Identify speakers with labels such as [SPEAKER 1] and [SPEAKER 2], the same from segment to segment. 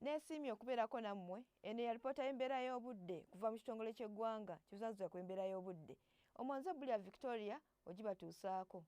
[SPEAKER 1] Neesiimye okubeerako nammwe. Eno ye alipoota y'embeera y'obudde kuva mu kitongole ky'eggwanga kivunaanyizibwa ku embeera y'obudde. Omwo nze Bulya Victoria ogibatuusaako.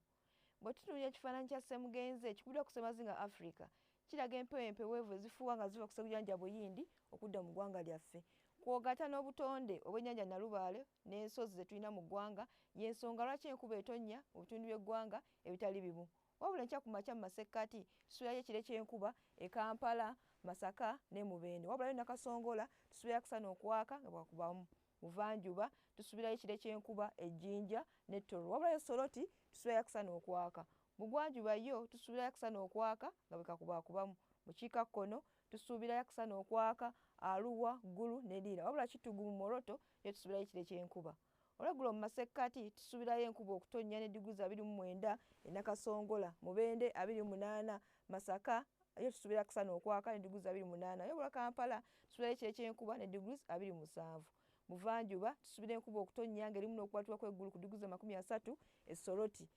[SPEAKER 1] Bwe tutunuulira ekifaananyi kya Ssemugenzi ekikubiddwa ku Ssemazinga Africa, kiraga empewo empeweevu ezifuuwa nga ziva ku Ssegujanja Buyindi okudda mu ggwanga lyaffe. Kw'ogatta n'obutonde obw'ennyanja Nalubaale n'ensozi ze tulina mu ggwanga y'ensonga lwaki enkuba etonnya mu bitundu by'eggwanga ebitali bimu. Wabula enkya ku makya mu masekkati tusuubirayo ekire ky'enkuba e Kampala, Masaka ne Mubende. Wabula yo Nakasongola tusuubirayo akasana okwaka nga bwakakubamu. Buvanjuba tusuubirayo ekire ky'enkuba e Jinja ne Tororo. Wabula yo Soroti tusuubirayo akasana okwaka. Bugwanjuba yo tusuubirayo akasana okwaka nga bwe kakubaakubamu. Bukiikakkono tusuubirayo akasana okwaka Arua, Gulu ne Lira. Wabula Kitugu mu Moroto yo tusuubirayo ekire ky'enkuba. Olweggulo mu masekkati tusuubirayo enkuba okutonnya ne ddiguli 29 e Nakasongola, Mubende 28, Masaka yo tusuubira akasana okwaka ne ddiguli 28. Wabula Kampala tusuubirayo ekire ky'enkuba ne ddiguli 27. Buvanjuba tusuubira enkuba okutonnya ng'erimu n'okukwatibwa kw'eggulu ku ddiguli 30 e Soroti,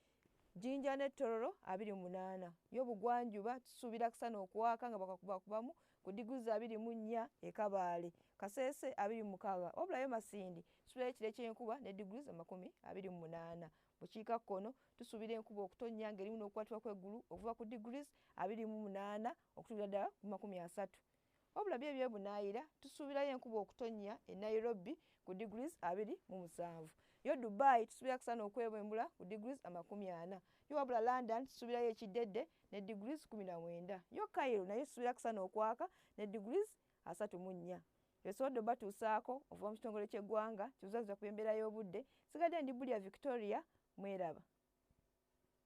[SPEAKER 1] Jinja ne Tororo 28. Yo Bugwanjuba tusuubira akasana okwaka nga bakakubakubamu ku ddiguli 24 e Kabaale, Kasese 26. Wabula yo Masindi tusuubirayo ekire ky'enkuba ne ddiguli 28. Bukiikakkono tusuubira enkuba okutonnya ng'erimu n'okukwatibwa kw'eggulu okuva ku ddiguli 28 okutuukira ddala ku 30. Wabula byo ebyebunaayira tusuubirayo enkuba okutonnya e Nairobi ku degrees 27. Yo Dubai tusuubira akasana okwebwembula ku degrees 40. Yo wabula London tusuubirayo ekiddedde ne degrees 19. Yo Cairo nayo tusuubira akasana okwaka ne degrees 34. Esobodde obatuusaako okuva mu kitongole ky'eggwanga kivunaanyizibwa ku by'embeera y'obudde. Sigadde ndi Bulya Victoria, mweraba.